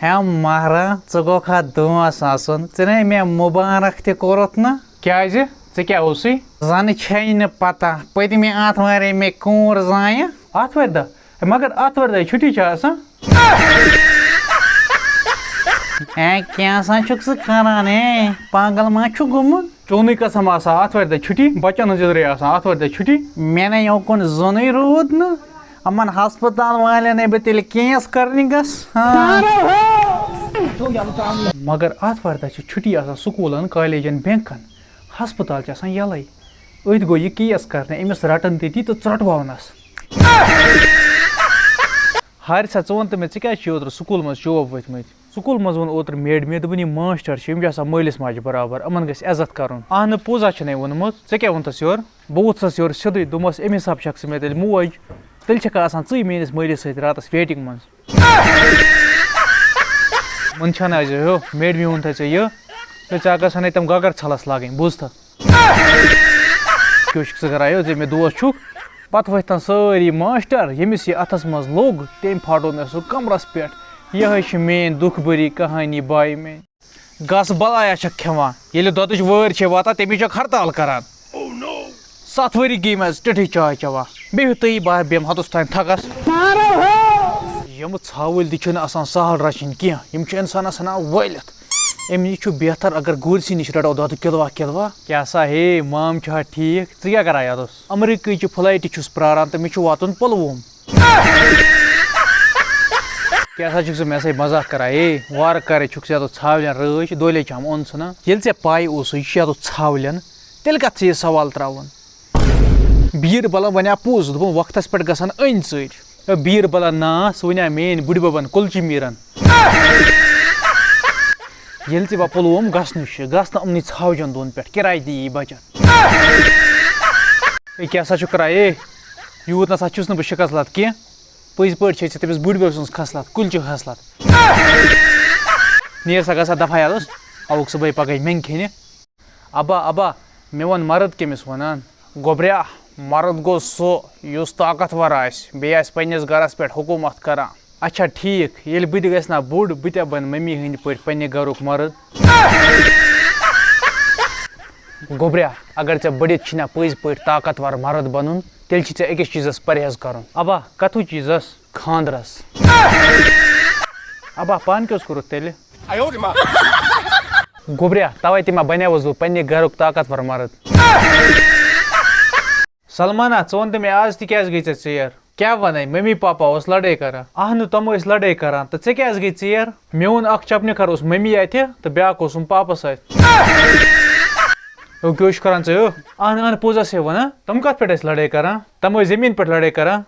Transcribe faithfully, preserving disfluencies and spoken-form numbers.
ہے مہرا، ژٕ گوکھا دونٛس آسُن؟ ژےٚ نے مےٚ مُبارک تہِ کوٚرُتھ نہٕ۔ کیٛازِ؟ ژےٚ کیٛاہ اوسُے؟ زَنہٕ چھے نہٕ پتہ، پٔتمہِ آتھوارے مےٚ کوٗر زایہِ۔ آتھوارِ دۄہ؟ ہے، مگر آتھوارِ دۄہ چھُٹی چھِ آسان۔ ہے، کیٛاہ سا چھُکھ ژٕ کران؟ ہے، پاگل ما چھُکھ گوٚمُت؟ چونُے قسم آسان آتھوارِ دۄہ چھُٹی، بچن ہٕنٛز عذرے آسان آتھوارِ دۄہ چھُٹی۔ مےٚ نے یوکُن زوٚنُے روٗد نہٕ۔ یِمن ہسپتال والٮ۪ن ہے بہٕ تیٚلہِ کیس کرنہِ گژھٕ۔ ہاں۔ مگر آتھوارِ دۄہ چھِ چھُٹی آسان سکوٗلن، کالجن، بینکن۔ ہسپتال چھِ آسان یَلَے۔ أتھۍ گوٚو یہِ کیس کرنہِ، أمِس رَٹَن تٔتی تہٕ ژرٛٹواونَس۔ حارثہ، ژٕ وَن تہٕ مےٚ، ژےٚ کیٛازِ چھُے اوترٕ سکوٗل منٛز چوب ؤتھۍ مٕتۍ؟ سکوٗل منٛز ووٚن اوترٕ میڈمہِ، دوٚپُن، یِم ماسٹر چھِ، یِم چھِ آسان مٲلِس ماجہِ برابر، یِمَن گژھِ عزت کَرُن۔ اَہنہٕ، پوٚز ہا چھُنَے ووٚنمُت۔ ژےٚ کیٛاہ ووٚنتھَس یورٕ؟ بہٕ ووٚتھسَس یورٕ سیوٚدُے، دوٚپمَس، اَمہِ حساب چھَکھ ژٕ مےٚ تیٚلہِ موج، تیٚلہِ چھَکھا آسان ژٕے میٛٲنِس مٲلِس سۭتۍ راتَس ویٹِنٛگ منٛز۔ وۄنۍ چھَنہٕ اَسہِ ہیوٚو، میڈمہِ ووٚنتھَے ژےٚ یہِ، تہٕ ژےٚ گژھَنَے تِم گَگَر ژھَلَس لاگٕنۍ، بوٗزتھا؟ کیٛاہ چھُکھ ژٕ کَران یہِ، ژےٚ مےٚ دوس چھُکھ، پَتہٕ ؤتھۍتَن سٲری ماسٹر، ییٚمِس یہِ اَتھَس منٛز لوٚگ، تٔمۍ پھاٹوو مےٚ سُہ کَمرَس پٮ۪ٹھ۔ یِہوٚے چھِ میٛٲنۍ دُکھ بٔری کہانی بایہِ میٛٲنۍ۔ گس بلایا چھکھ کھٮ۪وان؟ ییٚلہِ دۄدٕچ وٲرۍ چھے واتان، تَمی چھکھ ہڑتال کران۔ ستھ ؤری گٔے مےٚ آز ٹِٹھٕے چاے چٮ۪وان۔ بیٚہِو تُہی، بہٕ بیٚہمہٕ ہتس تام تھکس۔ یِم ژھاوٕلۍ تہِ چھِنہٕ آسان سہل رچھِنۍ کینٛہہ، یِم چھِ انسانس ژھٕنان وٲلِتھ۔ اَمہِ نِش چھُ بہتر اگر گُرسٕے نِش رٹو دۄدٕ کِلوا کِلوا۔ کیٛاہ سا ہے، مام چھا ٹھیٖک؟ ژٕ کیٛاہ کران یتس؟ امریکہٕچہِ فلایٹہِ چھُس پراران تہٕ مےٚ چھُ واتُن پُلووم۔ کیٛاہ سا چھُکھ ژٕ مےٚ سۭتۍ مذاق کران؟ ہے، وارٕ کارے چھُکھ ژٕ یَتھ ژھاولٮ۪ن رٲچھ، دۄہلے چھَم اوٚن ژھٕنان۔ ییٚلہِ ژےٚ پَے اوسُے، یہِ چھُ یَتھ ژھاولٮ۪ن، تیٚلہِ کَتھ ژےٚ یہِ سوال ترٛاوُن؟ بیٖر بَلَن وَنیٛا پوٚز، دوٚپُن، وقتَس پٮ۪ٹھ گژھن أنۍ ژٔرۍ۔ ہے، بیٖر بَلَن نا، سُہ وَنیٛا میٛٲنۍ بٕڈِ بَبَن کُلچہِ میٖرَن۔ ییٚلہِ ژےٚ وۄنۍ پُلووم گژھنٕے چھُ، گژھ نہٕ یِمنٕے ژھاوجَن دۄن پٮ۪ٹھ، کِراے دِ یی بَچَن۔ ہے، کیٛاہ سا چھُکھ کران؟ ہے، یوٗت نہ سا چھُس نہٕ بہٕ شِکَس لَتھ کینٛہہ۔ پٔزۍ پٲٹھۍ چھے ژےٚ تٔمِس بٕڈۍ بَب سٕنٛز خصلت، کُلچہِ خصلت۔ نیر سا گژھ سا دفعہ یَتَس، آوُکھ صُبحٲے پگہٕے مٮ۪نٛگہٕ کھیٚنہِ۔ ابا، ابا، مےٚ وَن، مرد کٔمِس وَنان؟ گوٚبریا، مرد گوٚو سُہ یُس طاقتور آسہِ، بیٚیہِ آسہِ پنٛنِس گَرَس پٮ۪ٹھ حکوٗمت کران۔ اچھا ٹھیٖک، ییٚلہِ بہٕ تہِ گژھِ نا بوٚڑ، بہٕ تہِ بَنہٕ مٔمی ہٕنٛدِ پٲٹھۍ پنٛنہِ گَرُک مرد۔ گوٚبریا، اگر ژےٚ بٔڑِتھ چھِنا پٔزۍ پٲٹھۍ طاقتور مرد بنُن، تیٚلہِ چھِ ژےٚ أکِس چیٖزس پرہیز کرُن۔ ابا، کتھو چیٖزس؟ خاندرس۔ ابا، پانہٕ کیٛاہ اوس کوٚرُتھ تیٚلہِ؟ گوٚبریا، توے تہِ ما بنیوس بہٕ پننہِ گرُک طاقتور مرد۔ سلمانا، ژٕ وَن تہٕ مےٚ، آز تہِ کیٛازِ گٔے ژےٚ ژیر؟ کیٛاہ وَنَے، مٔمی پاپا اوس لڑٲے کران۔ اہنہٕ، تِم ٲسۍ لڑٲے کران، تہٕ ژےٚ کیٛازِ گٔے ژیر؟ مےٚ اوٚن اکھ چپنہِ کھر، اوس مٔمی اَتھِ تہٕ بیٛاکھ اوسُم پاپس اَتھِ۔ ہو، کیٛاہ چھُ کران ژٕ؟ ہو، اہنہٕ، اہنہٕ، پوٚز ہسے وَنان۔ تِم کتھ پٮ۪ٹھ ٲسۍ لڑٲے کران؟ تِم ٲسۍ زٔمیٖن پٮ۪ٹھ لڑٲے کران۔